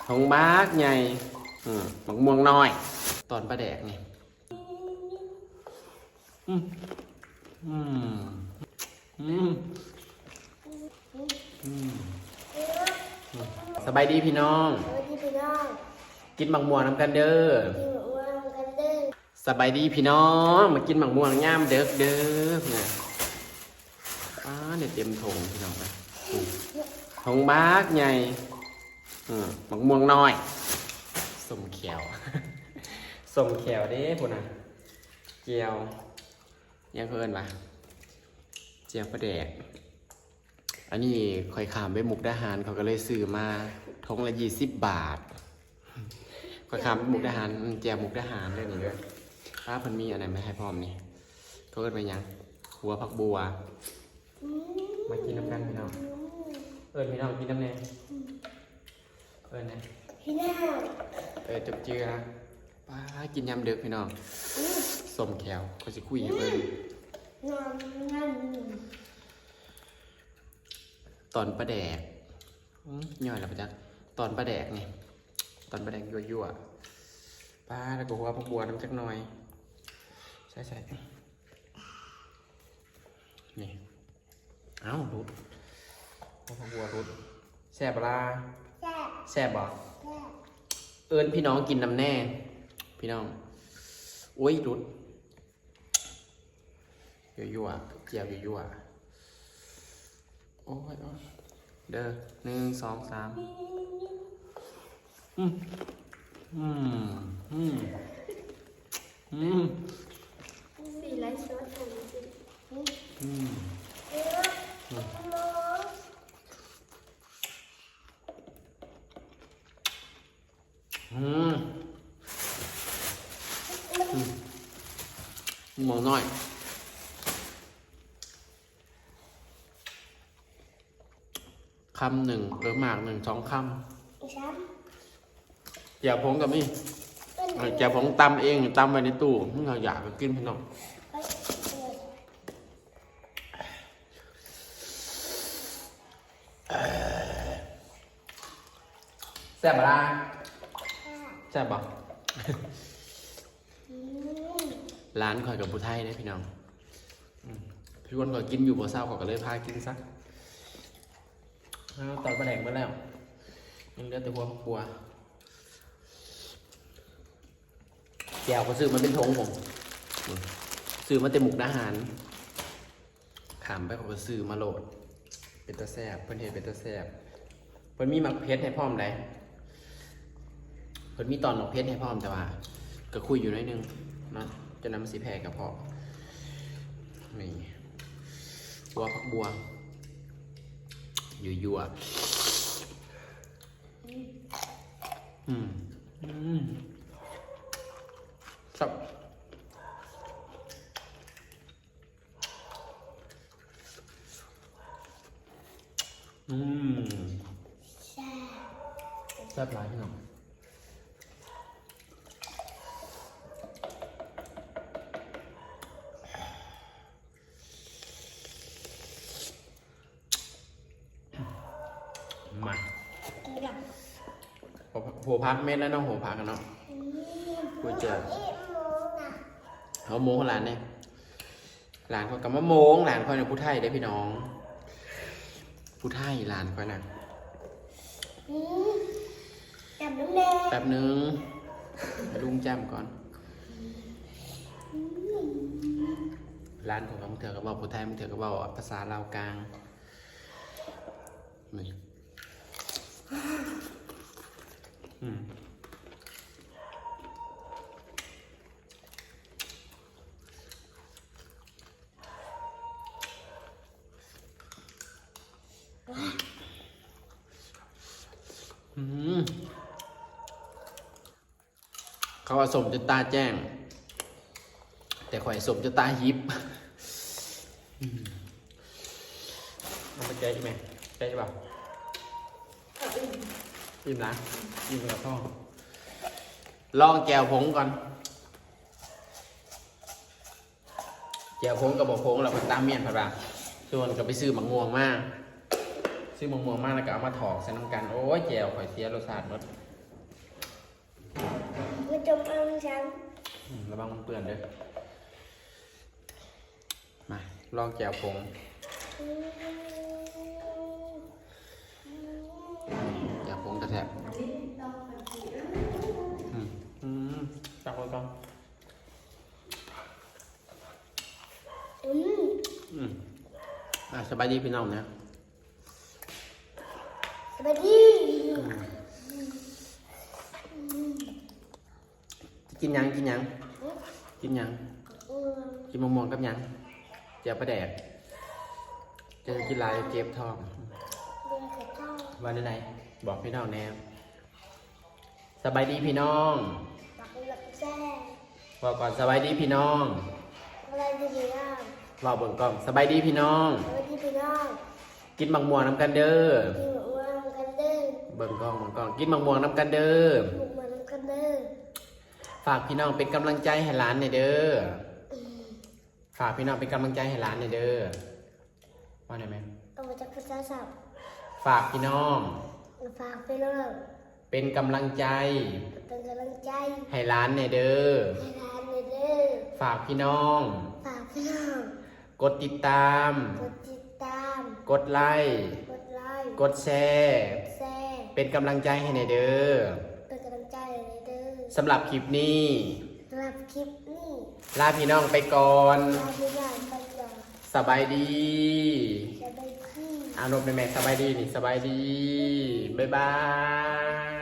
ຖົງບັກໃຫຍ່ ອືມ ໝາກມ່ວງນ້ອຍ ຕອນປາແດກນີ້ ອືມ ອືມ ອືມ ອືມ ສະບາຍດີພີ່ນ້ອງ ສະບາຍດີພີ່ນ້ອງ ກິນໝາກມ່ວງນຳກັນເດີ ກິນໝາກມ່ວງນຳກັນເດີ ສະບາຍດີພີ່ນ້ອງ ມາກິນໝາກມ່ວງຍາມເດິກເດີ ອາ ນີ້ເຕັມຖົງພີ່ນ້ອງເອີຍ ຖົງບັກໃຫຍ່ ອືມ ໝາກມ່ວງນ້ອຍ ສົ້ມແຂວ ສົ້ມແຂວເດ້ພຸ້ນນະ ແຈ່ວ ຫຍັງເຂົາເອີ້ນວ່າ ແຈ່ວປາແດກ ອັນນີ້ຂ້ອຍຂ້າມໄປມຸກດາຫານ ຂ້ອຍກໍເລີຍຊື້ມາຖົງລະຊາວບາດ ຂ້ອຍຂ້າມໄປມຸກດາຫານ ແຈ່ວມຸກດາຫານເດີນີ້ເດີ ປ້າ ເພິ່ນມີອັນນັ້ນມາໃຫ້ພ້ອມນີ້ ເຂົາເອີ້ນວ່າຫຍັງ ຫົວຜັກບົ່ວ ອືມ ມາກິນນຳກັນພີ່ນ້ອງ ເອີ້ນພີ່ນ້ອງກິນນຳແດ່ ເອີ້ນແດ່ ພີ່ນ້ອງ ເອີ ຈົບເຈືອ ປ້າ ກິນຍາມເດິກພີ່ນ້ອງ ອືມ ສົ້ມແຂວ ຂ້ອຍຊິຄຸຍໃຫ້ເບິ່ງ ອືມ ຕອນປາແດກ ອືມ ຍ່ອຍແລ້ວປະຈັກ ຕອນປາແດກນີ້ ຕອນປາແດກຍົວໆ ປ້າ ແລ້ວກໍຫົວຜັກບົ່ວນຳຈັກໜ່ອຍ ໃສ່ໆ ນີ້ ເອົ້າ ຫຼຸດ ຫົວຜັກບົ່ວຫຼຸດ ແຊບບໍ່ລະ ແຊບ ແຊບບໍ່ ແຊບ ເອີ້ນພີ່ນ້ອງກິນນຳແດ່ ພີ່ນ້ອງ ໂອ້ຍ ຫຼຸດ ຍົວໆ ແຈ່ວຍົວໆ ໂອ້ຍ ໂອ້ຍ ເດີ ໜຶ່ງ ສອງ ສາມ ອືມ ອືມ ອືມ ອືມ ສີໄລສົດ ອືມ ອືມ ອືມ ອືມ ໝາກມ່ວງນ້ອຍ ຄຳໜຶ່ງ ເອີ ໝາກໜຶ່ງ ສອງຄຳ ແຈ່ວຜົງກໍມີ ແຈ່ວຜົງຕຳເອງ ຕຳໄວ້ໃນຕູ້ ມັນກໍຢາກກໍກິນພີ່ນ້ອງ. ແຊບບໍ່ລະ? ແຊບບໍ່? ອືມ ຫຼານຂ້ອຍກັບຜູ້ໄທເດ້ພີ່ນ້ອງ ອືມ ຊວນຂ້ອຍກິນຢູ່ບໍ່ເຊົາ ຂ້ອຍກໍເລີຍພາກິນຊະ. ເອົາ ຕອນປາແດກໝົດແລ້ວ ຍັງເຫຼືອແຕ່ຫົວຜັກບົ່ວ. ແຈ່ວຂ້ອຍຊື້ມາເປັນຖົງພຸ້ນ ຊື້ມາແຕ່ມຸກດາຫານ ຂ້າມໄປຂ້ອຍກໍຊື້ມາໂລດ ເປັນຕາແຊບ ເພິ່ນເຮັດເປັນຕາແຊບ ເພິ່ນມີໝາກເຜັດໃຫ້ພ້ອມໃດ ເພິ່ນມີຕອນໝາກເຜັດໃຫ້ພ້ອມ ແຕ່ວ່າກໍຄຸຍຢູ່ໜ້ອຍໜຶ່ງເນາະ ຈະນຳຊິແຜ່ກະເພາະ. ນີ້ ຫົວຜັກບົ່ວ ຍົວໆ. ອືມ ອືມ ແຊບ ອືມ ແຊບ ແຊບຫຼາຍພີ່ນ້ອງ. ມາ ຫົວ ຫົວຜັກແມ່ນແລ້ວເນາະ ຫົວຜັກເນາະ ອືມ ກວຍຈຽວ ເອົາໂມງໃຫ້ຫຼານແດ່ ຫຼານຂ້ອຍກໍມາໂມງ ຫຼານຂ້ອຍນະຜູ້ໄທເດ້ພີ່ນ້ອງ ຜູ້ໄທຫຼານຂ້ອຍນະ. ອືມ ຈ້ຳນ້ຳແດ່ ແປັບໜຶ່ງ ໃຫ້ລຸງຈ້ຳກ່ອນ. ອືມ ຫຼານຂ້ອຍບາງເທື່ອກໍເວົ້າຜູ້ໄທ ບາງເທື່ອກໍເວົ້າພາສາລາວກາງ. ນີ້ ອືມ ອືມ ເຂົາວ່າສົ້ມຈົນຕາແຈ້ງ ແຕ່ຂ້ອຍສົ້ມຈົນຕາຫິບ. ອືມ ເອົາໄປແກະອີກແມ່ ແກະອີກບໍ່? ເອົາ ອີ່ມ ອີ່ມນະ ອີ່ມແລ້ວກໍພໍ. ລອງແຈ່ວຜົງກ່ອນ ແຈ່ວຜົງກັບບໍ່ຜົງລະ ເພິ່ນຕາມມ້ຽນເພິ່ນວ່າ. ສ່ວນກໍໄປຊື້ໝາກມ່ວງມາ ຊື້ໝາກມ່ວງມາແລ້ວກໍເອົາມາຖອກໃສ່ນຳກັນ. ໂອ້ຍ ແຈ່ວຂ້ອຍເສຍລົດຊາດໝົດ. ບໍ່ຈົ່ມເອົານຳສັງ. ອືມ ລະວັງມັນເປື້ອນເດີ້. ມາ ລອງແຈ່ວຜົງ. ອືມ ແຈ່ວຜົງແທ້ໆ. ອືມ ອືມ ຕັກເອົາກ່ອນ. ອືມ ອືມ ອ່າ ສະບາຍດີພີ່ນ້ອງນະ. ສະບາຍດີ. ອືມ ກິນຫຍັງ? ກິນຫຍັງ? ຫື? ກິນຫຍັງ? ອືມ ກິນໝາກມ່ວງກັບຫຍັງ? ແຈ່ວປາແດກ. ເຈົ້າກິນຫຼາຍເຈັບທ້ອງ. ເຈັບທ້ອງ. ວ່າແນວໃດ? ບອກພີ່ນ້ອງແດ່. ສະບາຍດີພີ່ນ້ອງ. ເວົ້າກ່ອນ ສະບາຍດີພີ່ນ້ອງ. ສະບາຍດີພີ່ນ້ອງ. ເວົ້າເບິ່ງກ້ອງ ສະບາຍດີພີ່ນ້ອງ. ສະບາຍດີພີ່ນ້ອງ. ກິນໝາກມ່ວງນຳກັນເດີ້. ກິນໝາກມ່ວງນຳກັນເດີ້. ເບິ່ງກ້ອງ ເບິ່ງກ້ອງ ກິນໝາກມ່ວງນຳກັນເດີ້. ກິນໝາກມ່ວງນຳກັນເດີ້. ຝາກພີ່ນ້ອງເປັນກຳລັງໃຈໃຫ້ຫຼານແດ່ເດີ້. ອືມ ຝາກພີ່ນ້ອງເປັນກຳລັງໃຈໃຫ້ຫຼານແດ່ເດີ້. ວ່າໄດ້ໄໝ? ເອົາມາຈາກພາສາສັບ. ຝາກພີ່ນ້ອງ. ຝາກພີ່ນ້ອງ ເປັນກຳລັງໃຈ. ເປັນກຳລັງໃຈ ໃຫ້ຫຼານແດ່ເດີ້. ໃຫ້ຫຼານແດ່ເດີ້. ຝາກພີ່ນ້ອງ. ຝາກພີ່ນ້ອງ ກົດຕິດຕາມ. ກົດຕິດຕາມ. ກົດໄລ. ກົດໄລ. ກົດແຊ. ແຊ. ເປັນກຳລັງໃຈໃຫ້ແດ່ເດີ້. ເປັນກຳລັງໃຈໃຫ້ແດ່ເດີ້. ສຳລັບຄລິບນີ້ ສຳລັບຄລິບນີ້ ລາພີ່ນ້ອງໄປກ່ອນ. ລາພີ່ນ້ອງໄປກ່ອນ. ສະບາຍດີ. ສະບາຍດີ. ອາ ນົບແມ່ ສະບາຍດີນີ້ ສະບາຍດີ. ບາຍບາຍ.